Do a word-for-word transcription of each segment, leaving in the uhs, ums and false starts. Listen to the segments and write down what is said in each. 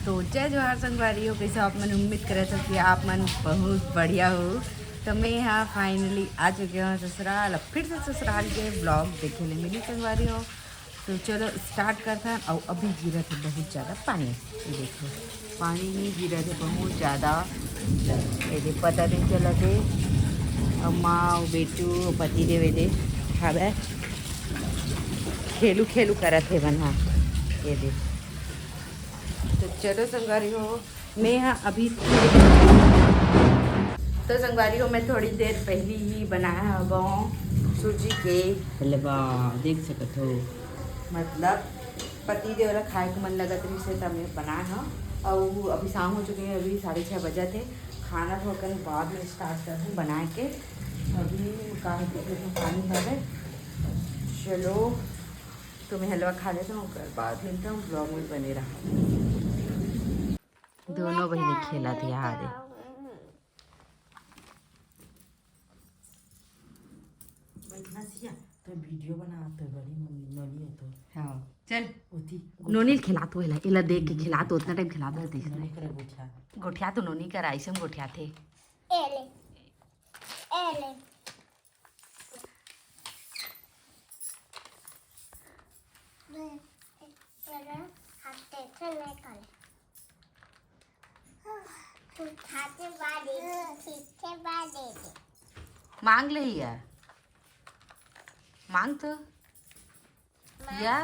तो जय जोहार संगवारी हो, कैसे आप मन? उम्मीद करे थो कि आप मन बहुत बढ़िया हो। तो मैं यहाँ फाइनली आ चुके हूँ ससुराल। अब फिर से ससुराल के ब्लॉग देखे ले मिली संगवारी हो। तो चलो स्टार्ट करथन। और अभी गिरत हे बहुत ज़्यादा पानी, ये देखो पानी नहीं गिरत हे बहुत ज़्यादा, ये दे पता नहीं चलत हे। और माँ और बेटू पति देव ये दे हावे खेलू खेलू करत हे मन हा, ये दे। तो चलो संगवारी हो, मैं यहाँ अभी तो संगवारी हो, मैं थोड़ी देर पहली ही बनाया हवा सूजी के हलवा, देख सकत हो। मतलब पति देव ला खाए के मन लगत रहिस हे, तब मैं बनाए हव। और अभी शाम हो चुके हे, अभी साढ़े छः बजत हे। खाना थोड़कन बाद में स्टार्ट करहूँ बनाए के। अभी का होथे, पानी हवे। चलो, तो मैं हलवा खा लेता हूँ, ओकर बाद मिलता हूँ, ब्लॉग में बने रहा। दोनों बहिनी खेलत हे, यहाँ दे। बैठना सिया, तो वीडियो बनात हे बड़ी मम्मी, नोनी हे तो। हाँ, चल। ओती नोनी ल खिला तो, एला, एला देख के खिला तो, उतना टाइम खिला दे, देख नोनी ले। करे गोठिया। गोठिया तो नोनी करा, ऐसे में गोठिया थे। एले, एले। मांग ले हिया, मांग तो। हिया,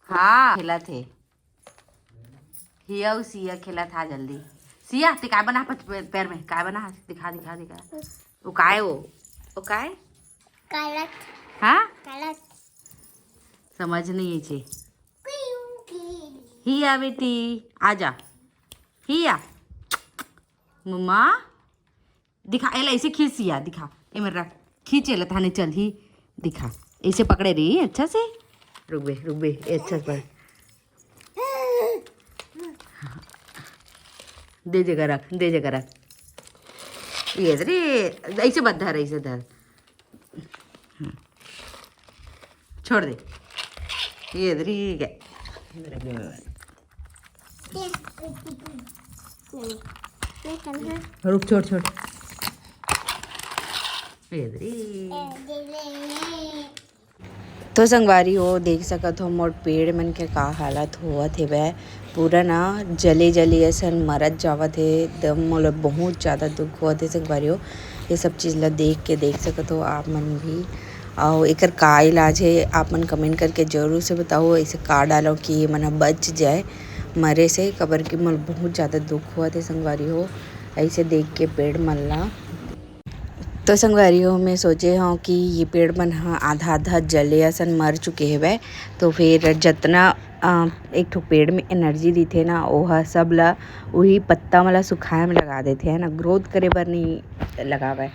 हाँ, खेलत हे। हिया अउ सिया खेलत हा जल्दी। सिया, ते काय बना पच-, पैर में? काय बना? दिखा, दिखा, दिखा। वो काय वो? वो काय? कलत। हाँ? कलत। समझ नहीं हे छे। हिया बेटी, आ जा। हिया। मम्मा, दिखा, एला ऐसे खींच सिया, दिखा। ए मेरा, खींच एला, थाने चल ही, दिखा। ऐसे पकड़े रही, अच्छा से। रुक बे, रुक बे, ए, अच्छा से पकड़। दे जगह रख, दे जगह रख। ये रे, ऐसे मत धर, ऐसे धर। हाँ। छोड़ दे। ये इधर ही गए। रुक, छोड़, छोड़। ये इधर ही। तो संगवारी हो, देख सकत हो मोर पेड़ मन के का हालत होवत हेवय। पूरा ना जले जले असन मरत जावत हे, एकदम मोला बहुत ज़्यादा दुख होवत हे संगवारी हो। ये सब चीज़ ला देख के देख सकत हो आप मन भी। अउ एकर का इलाज हे, आप मन कमेंट करके जरूर से बताओ, ऐसे का डालो कि ये मन ह बच जाए मरे से, काबर कि मोला बहुत ज़्यादा दुख होवत हे संगवारी हो, ऐसे देख के पेड़ मन ला। तो संगवारी हो, मैं सोचे हव कि ये पेड़ मन ह आधा आधा जले असन मर चुके हेवय, तो फिर जतना अ, एक ठो पेड़ में एनर्जी रहिथे ना, ओह सब ला उही पत्ता मन ला सुखाए में लगा देथे, है ना, ग्रोथ करे बर नहीं लगावय।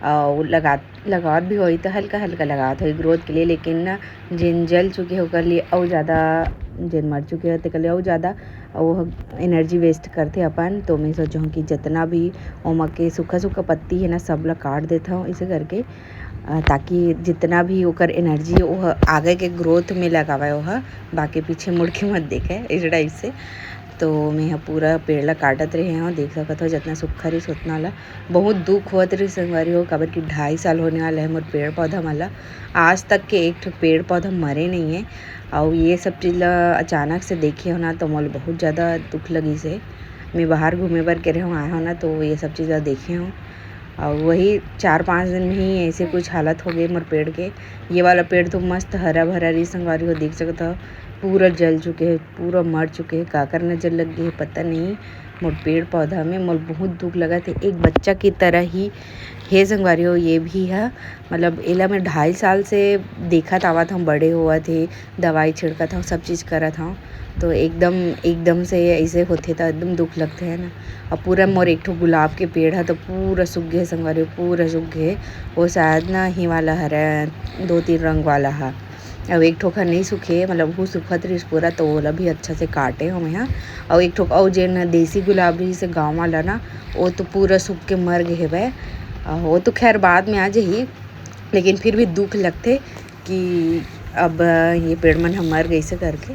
अउ लगा, लगावत भी होही तो हल्का हल्का लगावत होही ग्रोथ के लिए, लेकिन ना जेन जल चुके हे ओकर लिए अउ ज़्यादा, जेन मर चुके हे तेकर लिए अउ ज़्यादा वो एनर्जी वेस्ट करथे अपन। तो मैं सोचहूँ कि जितना भी ओमा के सूखा सूखा पत्ती है ना, सब ला काट देथव ऐसे करके, अ, ताकि जितना भी ओकर एनर्जी ओह आगे के ग्रोथ में लगावय, ओह बाकी पीछे मुड़ के मत देखे, इस टाइप से। तो मैं ह पूरा पेड़ ला काटत रहे हव, देख सकत हो जितना सूखा रहिस उतना ला। बहुत दुख होवत रहिस संगवारी हो, काबर कि ढाई साल होने वाला है मोर पेड़ पौधा मन ला, आज तक के एक ठो पेड़ पौधा मरे नहीं है। अउ ये सब चीज़ ला अचानक से देखे हो ना, तो मोला बहुत ज़्यादा दुख लगिस हे। मैं बाहर घूमे बर के रहे हव, आए हव ना, तो ये सब चीज़ ला देखे हव। अउ वही चार पाँच दिन में ही ऐसे कुछ हालत हो गई मोर पेड़ के। ये वाला पेड़ तो मस्त हरा भरा रही संगवारी हो, देख सकत हो पूरा जल चुके हे, पूरा मर चुके हे। काकर नजर लग गई हे पता नहीं मोर पेड़ पौधा में। मोला बहुत दुख लगत हे, एक बच्चा की तरह ही हे संगवारी हो ये भी ह। मतलब एला मैं ढाई साल से देखत आवत हव, बड़े होवत हे, दवाई छिड़कत हव, सब चीज़ करत हव, तो एकदम, एकदम से ऐसे होथे त एकदम दुख लगथे, है ना। अउ पूरा मोर एक ठो गुलाब के पेड़ ह तो पूरा सूख गे हे संगवारी हो, पूरा सूख गे हे। वो शायद ना ही वाला हरे, दो तीन रंग वाला ह। अउ एक ठो ह नहीं सूखे, मतलब वो सूखत रहिस पूरा, तो ओला भी अच्छा से काटे हव मैं ह। अउ एक ठो अउ जेन देसी गुलाब रहिस हे गाँव वाला ना, वो तो पूरा सूख के मर गे हेवय। अउ वो तो खैर बाद में आ जाही, लेकिन फिर भी दुख लगथे कि अब ये पेड़ मन ह मर गइसे करके।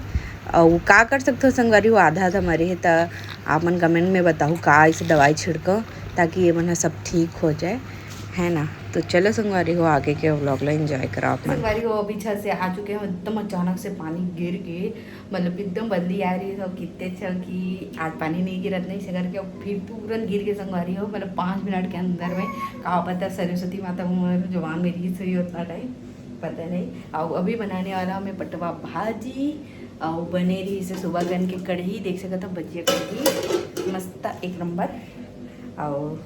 अउ का कर सकथो संगवारी हो, आधा आधा मरे हे, त आप मन comment में बताहू का ऐसे दवाई छिड़को, ताकि ये मन ह सब ठीक हो जाए, है ना। तो चलो संगवारी हो, आगे के vlog ला enjoy करो आप मन। संगवारी हो, अभी छत से आ चुके हैं, एकदम अचानक से पानी गिर के, मतलब एकदम बदली आ रही है, सब कितने अच्छा कि आज पानी नहीं गिरत नहीं से करके, अब फिर तुरंत गिर के संगवारी हो, मतलब पाँच मिनट के अंदर में, का पता सरस्वती माता मोर जवान में रही सही उतना टाइम, पता नहीं। और अभी बनाने वाला मैं पटवा भाजी, और बने रही से सुबह कन के कढ़ी, देख सकत हो भजिया कढ़ी मस्त एक नंबर। और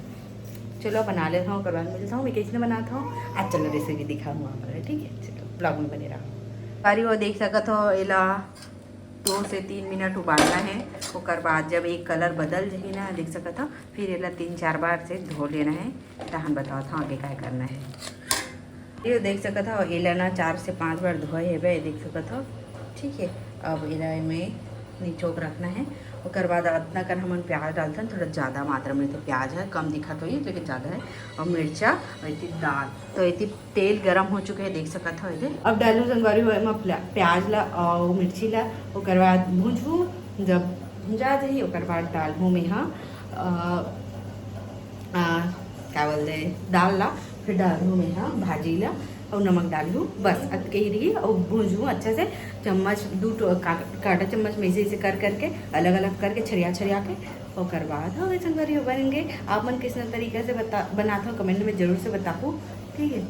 चलो बना लेता हूँ, ओकर बाद मिलता हूँ मैं कैसे बनाता हूँ। आज चलो रेसिपी दिखाऊँ आप, ठीक है, चलो vlog में बने रहो। संगवारी हो देख सकत हो, एला दो से तीन मिनट उबालना है। ओकर बाद जब एक कलर बदल जाही ना, देख सकत हो, फिर एला तीन चार बार से धो लेना है। तहन बतावत हूँ आगे काय करना है। ये देख सकत हो, एला ना चार से पाँच बार धोए हेबे, देख सकत हो। ठीक है, अब एला एमे निचोक रखना है। ओकर बाद अतना कन हमन प्याज डालथन, थोड़ा ज़्यादा मात्रा में, तो प्याज है कम दिखत होही लेकिन ज़्यादा है, और मिर्चा और इतनी दाल। तो इतनी तेल गरम हो चुके है, देख सकत हो एदे। अब डालू संगवारी हो एमा प्या-, प्याज ला और मिर्ची ला, ओकर बाद भूंजबू। जब भुंजा जाही ओकर बाद डालहूँ मैं हा, अ, अ, का बोलते, दाल ला, फिर डालहूँ मैं हा भाजी ला और नमक डालहूँ, बस अतके ही रही। और भूंजहूँ अच्छा से, चम्मच दू ठो का-, कांटा चम्मच में ऐसे ऐसे कर करके, अलग अलग करके, छरिया छरिया के, ओकर बाद हो गए संगवारी हो बन गए। आप मन किस तरीका से बता बनात हो, comment में जरूर से बताहू, ठीक है।